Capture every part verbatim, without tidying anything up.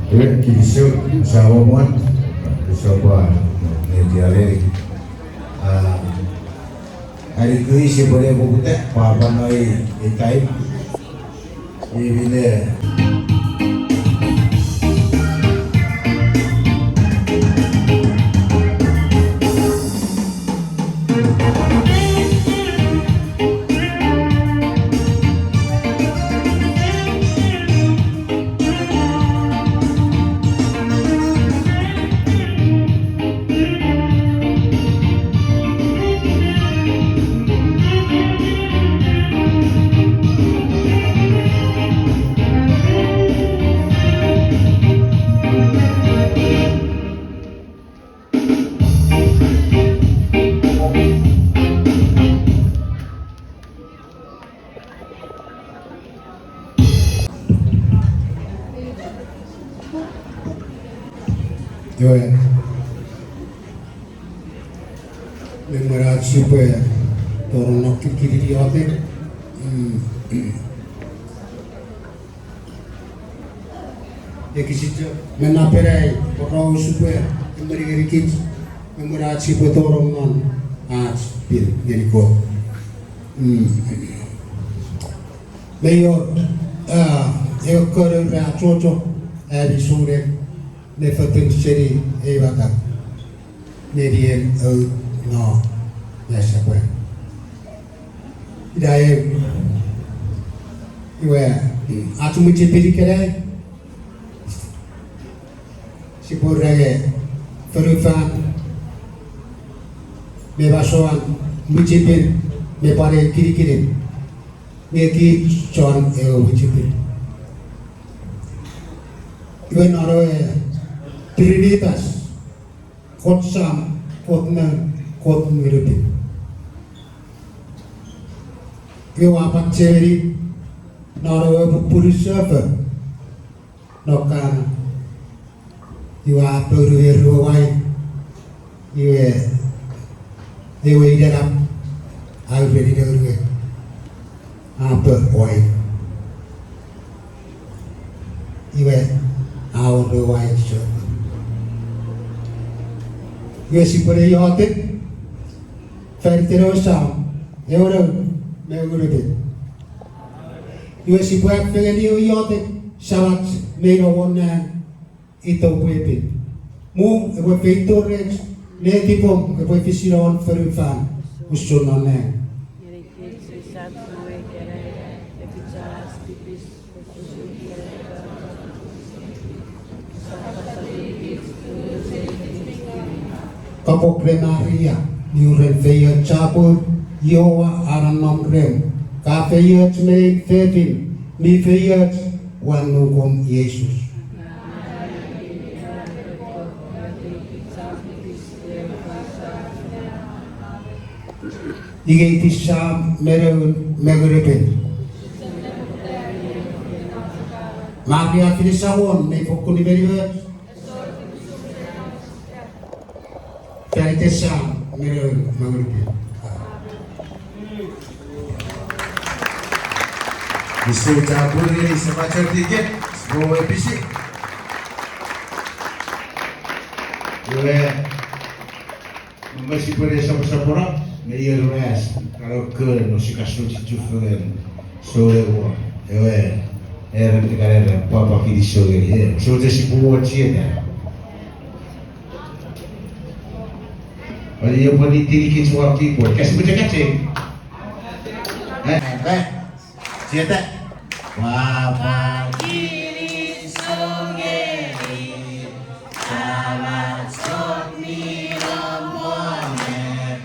Iwe, kinisou, sa womwan, sa pwa, ne tialeni. Ah, ani kui sipwe ne poputa, pwapwa noi ei time. Iwe ne. Iwe, me mwen ach sipwe tonong non kirikirin iotek. Mm. Ekis chok me napenai, pwe ra sipwe emweni ngenikich, me mwen ach sipwe tonong non ach pin ngeni Kot. Mm. Me ior, ah, ewe kono ra achocho, ami souneng, ne fotun seni ei matam. Nenien ou no nesepwe. Ina eu, iwe, ach mwichefen ikenai, sipwe renge fonufan me masoan mwichefen me pwan eu kinikinin nge kich chon ewe mwichefen. Iwe non ewe Trinitas, Kot Sam, Kot Nau, Kot Ngunupin. Iwe ua pwan chechemeni non ewe pupunu sefo non Kana. Iwe a pounu ewe wain. Iwe ewe inenap a ureni noun we, a pwe wain. Iwe a wor ewe wain sefo. Iwe sipwe ne iotek fan iten ewe Sam, ewe Nau, me ewe Ngunupin. Iwe sipwe afengeni ewe iotek, Samach mi nom won nang, itom pwe pin. Mum epwe feito rech, netipom epwe fisino won fonufan usun non nang. Kapong rem Maria, mi uren feioch chapur, Jiowa a nonnom rem. Ka feioch me nein fefin mi feioch, wan nukom Jises. Ikeiti Sam me Nau me Ngunupin. Maria kinisou won, mei fokkun nimenimoch. Fan iten Sam me Nau me Ngunupin. Kinisou chapur ngeni Samach Tiket, sipwe pisi. Iwe, me sipwe ne soposopono, me ior as, karo kon, no sika suchi chufengen, sole wo, ewe, eren te karere, pwapwa kinisou ngeni, e, so te sipwe wo chieta. Oli epwe ni tinikich won keyboard. Kas mute kacheng. Eh, eh. Sieta. Pwapwa kinisou ngeni Samach mi nom won nang.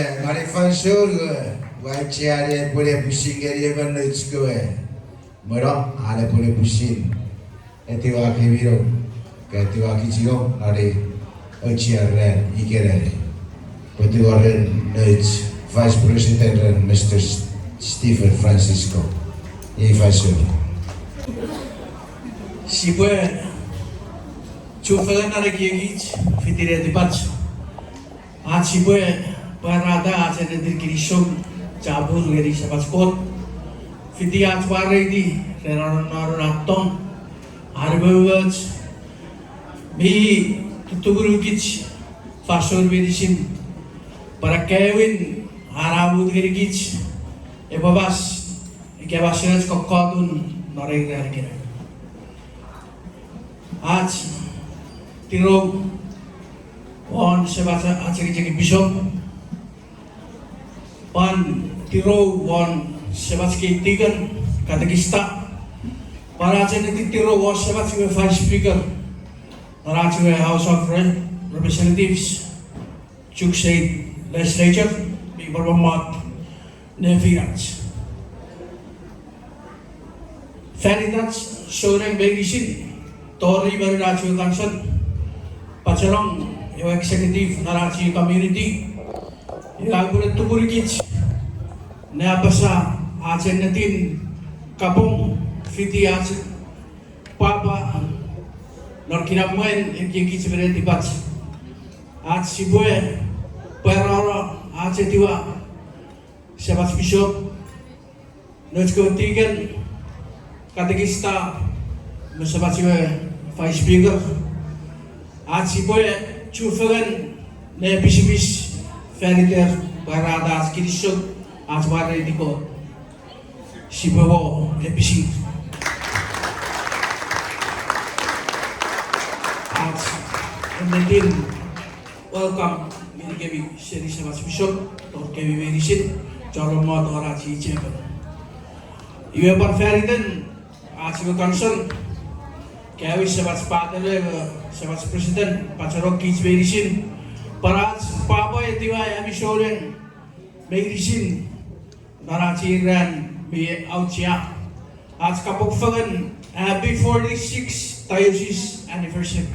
Eh, non ei fansoun, eh, ua aucheani ai upwe ne pwisin ngeni emon nouch kewe, eh, mwo no, an epwe ne pwisin etiwa kemi no, ka etiwa kich no, non ei auchean ran ikenai. Pwe etiwa ren nouch Vice President ren Mister S-, Stephen Francisco. Ei fansoun. Sipwe chufengen non ekiekich, fiti netipach. Ach sipwe pwarata ach ennetin kinisou chapur ngeni Semach Kot, fiti ach mwareiti ren an nongonongen tong, an umoumoch, mi tutumunukich fansoun meinisin, pwan akkaewin an a mut ngenikich, epwe mas, ika mas och kokkotun non ei ran ikenai. Ach tirou won semach achengicheng pisop, pwan tirou won semach kei tiken, katekista, pwan ach ennetin tirou won semach we vice speaker non ach we House of Re-, Representatives, Chuuk State Legislature, mi pwan mommot nefinach. Fan itach souneng meinisin, tori mwo ach we council, pachenong ewe executive non ach we community, ina epwe ne tumunukich ne apasa ach ennetin kapong fiti ach pwapwa non kinamwen ekiekich me netipach. Ach sipwe pwarano ach etiwa semach pisop, nouch kewe tiken, katekista, me semach we vice speaker. Ach sipwe chufengen ne pisipis fan iter pwarata ach kinisou, ach mwareiti Kot. Sipwe wor episir. Ach ennetin welcome ngenikemi seni semach pisop, tori kemi meinisin, chon mommot won ach chairman. Iwe pwan fan iten ach we council, akkaewin semach patere, eh, semach president, pachenong kich meinisin, pwan ach pwapwa etiwa ami souneng meinisin non ach ei ran mi auchea. Ach kapong fengen, happy forty-sixth diocese anniversary.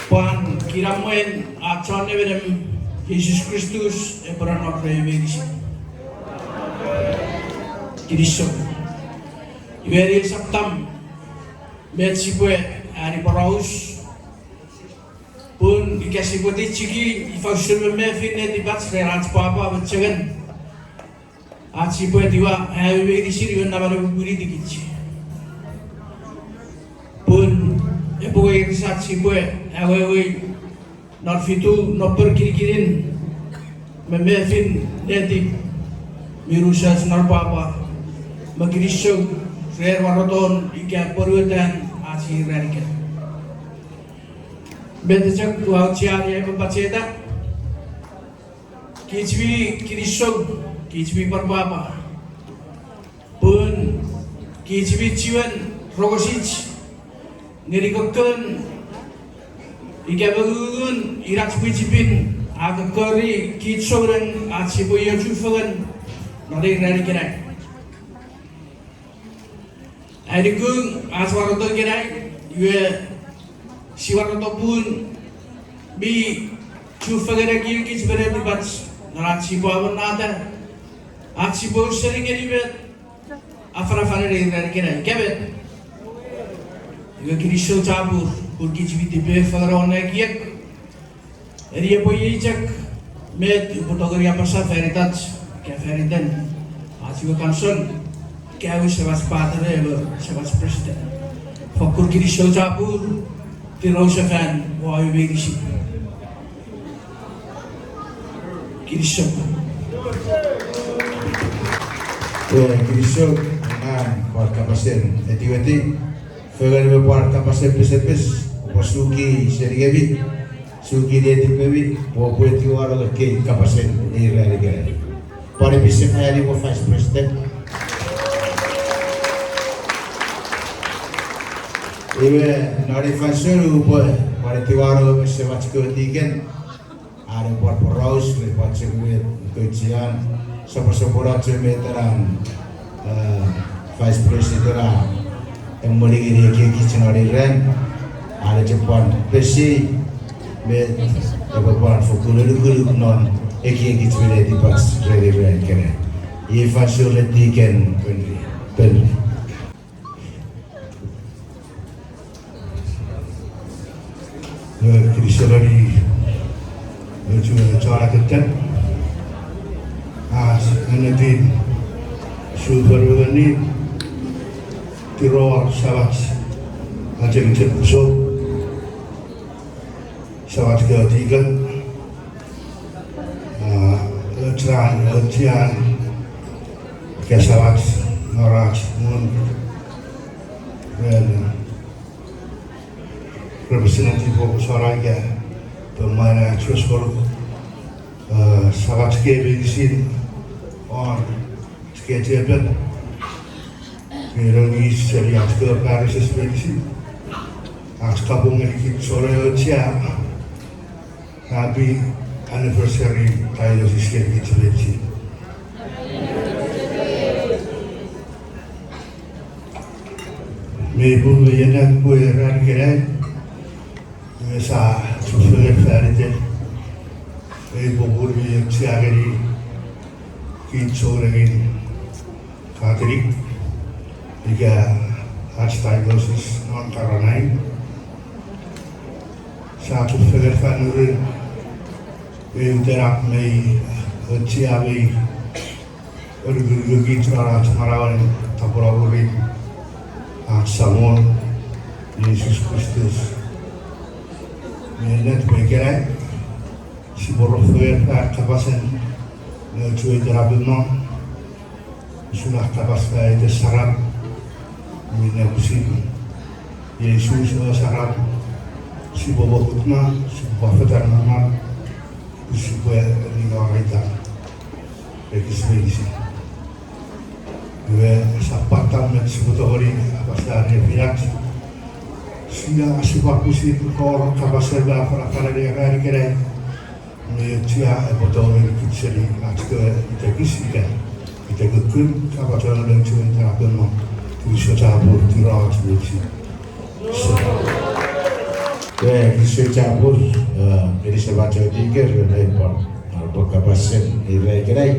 Pwan kinamwen ach chon nemenem Jises Kristus epwe nonnom remi meinisin. Kinisou. Iwe eni esap tam met sipwe ani poraus, pun Ika sipwe tichiki ifa usun memefin netipach ren ach pwapwa me chengen, ach sipwe etiwa ami meinisin iwe namanam epwe pwinitikich. Pun epwe weires ach sipwe awewei non fitu nopon kinikinin memefin netip mi unusoch non pwapwa me kinisou ren waroton ika pwonuetan ach ei ran ikenai. Met chok ua aucheani ai upwe pacheta, kich mi kinisou, kich mi pwan pwapwa, pun kich mi chiwen rongosich ngeni kokkon ika mongungun inach mwichipin a kokkori kich souneng ach sipwe iochu fengen non ei ran ikenai. Ai nuku ach waroto ikenai, iwe sia waroto pun mi chufengen ekiekich me netipach non ach sipwe amonnata ach sipwe ausening ngeni met afanafanen ei ran ikenai. Ika met? Iwe kinisou chapur pun kich mi tipefengen won ekiek. Eni epwe iei chok met upwe tongeni apasa fan itach ika fan iten ach we council ika ewe semach patere me semach president. Fokkun kinisou chapur, tirow sefan womi meinisin. Kinisou. E, kinisou, ngang pwan kapasen etiweti. Fengen me pwan kapasen pesepes, upwe suki seni kemi, suki netipemi, pwe oupwe etiwano ekkei kapasen ei ran ikenai. Pwan epwe sefani pwe Vice President. Iwe, non ei fansoun upwe pwan etiwano semach kewe tiken, are pwan poraus me pwan chok met kochian, soposopono chok met enan, e, Vice President a emweni ngeni ekiekich non ei ran, are chok pwan pesei met epwe pwan fokkun elukuluk non ekiekich me netipach ren ei ran ikenai. Iei fansoun ren tiken Penri. Penri. E, kinisou ngeni, e, chon, chon atetten ach ennetin sufon me neni, tirow samach, achengicheng bishop, samach kewe tiken, a, ochun, ochian, ika samach, norach, mun, ren, representative of Soraika, pwe mwan ach responsible, a, samach kewe meinisin, on, kechepen, me non east seni ach kewe parishes meinisin, ach kapong ngeni kich chon auchea, happy anniversary diocese ngeni kich meinisin. Me pun me ennet pwe ran ikenai, me sa chufengen fan iten ei popun mi auchea ngeni kich sounengin Catholic, ika ach diocese non Caroline. Sa chufengen fan iten ei itenap me auchea me elukulukukich non ach manauen tapweno mwirin ach Samon Jises Kristus. Me ennet pwe ikenai sipwe rong fengen fan kapasen nouch we itenap me mwan, usun a kapas fan iten sarap, minne pwisin Jises ewe sarap, sipwe mokut non, sipwe fetan non, sipwe nino reita ekis meinisin. Iwe, esap pwan met sipwe tongeni apasa ne finach. Sia, sipwe pwisin kor kapasen me afanafan ngeni ran ikenai. Me sia epwe tongeni kich seni ach kewe itekis ika itekukkun, kapachenong nouch we itenap me mwan, kinisou chapur, tirow ach meinisin. E, kinisou chapur, e, kinisou chapur tiken, e, pwan, a, pwan kapasen ei ran ikenai.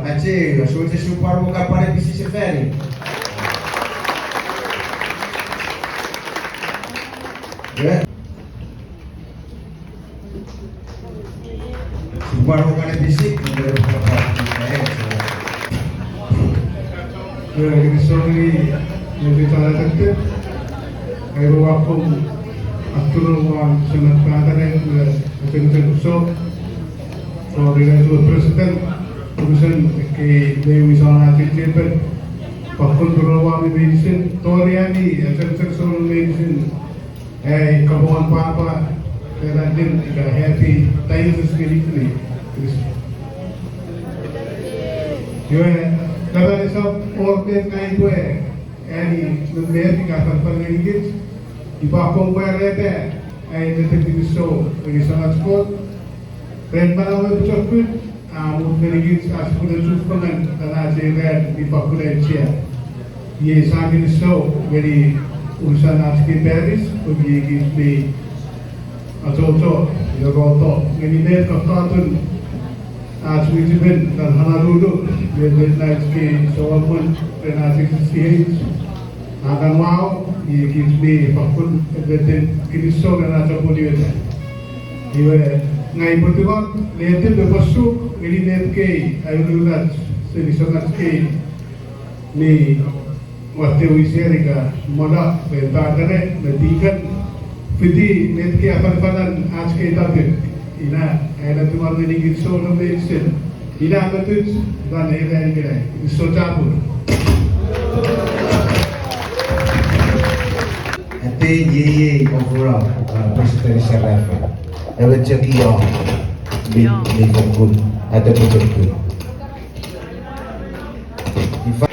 Ache, asochis upar mo kapare pisi sefani. Eh? Upar mo kapare pisi, upar mo kapare pisi. Eh, kinisou ngeni, ngeni tara tete. Ai ua pung aturo wan semen patare, eh, achen achen so. Sorry, guys, to President, President, ke Lewis on our table. Fakkun turo wan meinisin, tori ami, achen achen so meinisin. Ei, kapwan papa, ena din ika happy Thanksgiving. Iwe, kapare sap orte kai pwe, ani memeri ka fanfan ngenikich, ifa pwe pwarata, ai nete kinisou, ngeni Samach Kot, ren manau me pochokun, a mut ngenikich ach kunen chufengen ren ach ei ran mi fakkun auchea. Iei sia kinisou ngeni unusen ach kei parish, pwe iei kich mi achocho, ionoto, ngeni met kaftatun ach mwichefen non Honolulu, me met ach kei souemwen ren ach H C H. Akan wau, iei kich mi fakkun ennetin kinisou ren ach apwonueta. Iwe, ngang upwe tingor, netip epwe suk ngeni met kei, aununach, seni songach kei, mi watte wiser ika mona, me patare, me tiken, fiti met kei afanafanan ach kei tapin, ina, ena tingor ngeni kich sou non meinisin. Ina mettoch, ina ne ina ikenai. Kinisou chapur. Ate iei overall, uh, President Serafo. Ewe chok io, mi, mi fokkun, ate fokkun. Ifa-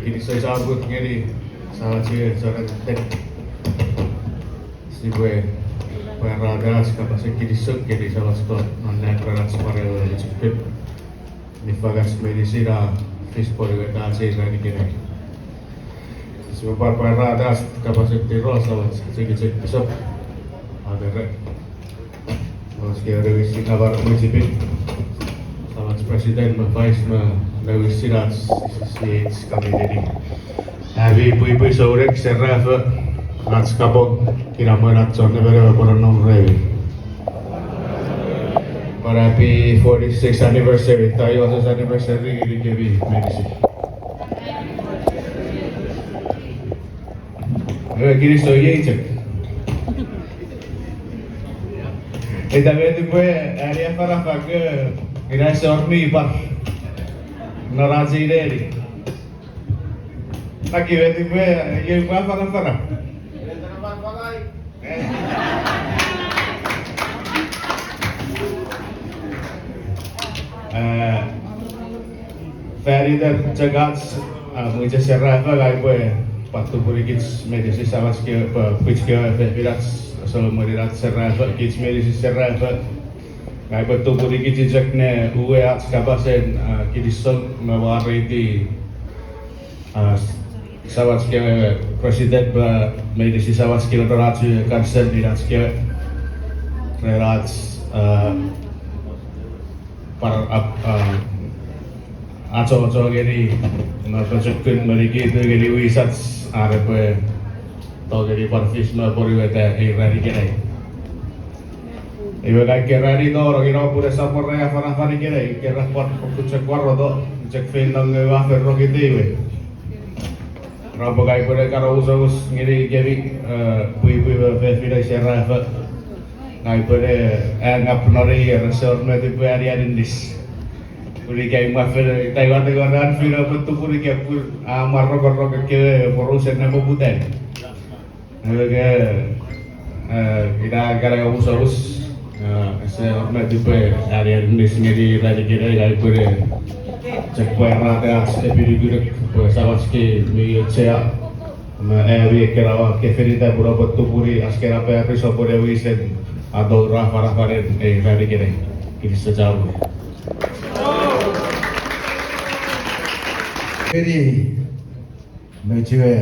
Kinisou chapur ngeni samach we chon aninis. Sipwe pwarata ach kapasen kinisou ngeni Samach Kot non nang ren ach pwan ewe echikep. Niffangach meinisin a fis pwonueta ach ei ran ikenai. Sipwe pwan pwarata ach kapasen tiro, samach, cheki cheki pisop. Atere. Samach kewe nouwisin napan mwichefen. Samach president me vice me nouwisin ach C C H committee. Ami pwipwi souneng serafo, ach kapong, kinamwe ach chon nemenemen pwe nom remi. Pwan happy forty-sixth anniversary, taiwases anniversary, ngenikemi meinisin. Ewe kinisou iei chok. Ita met pwe ani afanafan, ina ese wor mi par. Non ach ei neni. Aki met pwe iei pwe afanafana. Eh, faniten chok ach, ah, mwichen serafo, ngang upwe pwan tupunikich meinisin samach kewe, pwe pwich kewe fefinach, sou mwirin ach serafo, kich meinisin serafo. Ngang upwe tupunikich chok ne uwei ach kapasen, ah, kinisou me mwareiti Ah, samach kewe president me meinisin samach kewe non ach council, ninach kewe. Ren ach, ah, par-, ap-, ah, achocho ngeni me pochokun me nikitu ngeni wisach, are pwe tongeni pwan fis me pwonueta ei ran ikenai. Iwe ngang keran ito, ina pun esap wor ai afanafan ikenai, keran pwan fokkun chok waroto, chok feino nge ua fen rokiti iwe. Ina pwe ngang upwe ne kan omusomus ngenikemi, eh, pwipwi me fefinei serafo. Ngang upwe ne, eh, angap non ei ier ese wor met upwe ani aninis. Pun ika imwa fen, ita iwa te iwa ran fino pwe tupun ika pun, ah, mwa rokoroko kewe porausen ne poputan. Nge, eh, ina kan omusomus, eh, ese wor met upwe ani aninis ngeni ran ikenai, ngang upwe ne chok pwarata ach epinukunuk pwe samach kei mi auchea. Me ami ekkena oua kefinita pun oupwe tupuni ach kena parish, oupwe ne wisen atou ra afanafanen ei ranin ikenai. Kinisou chapur. Eni, me chue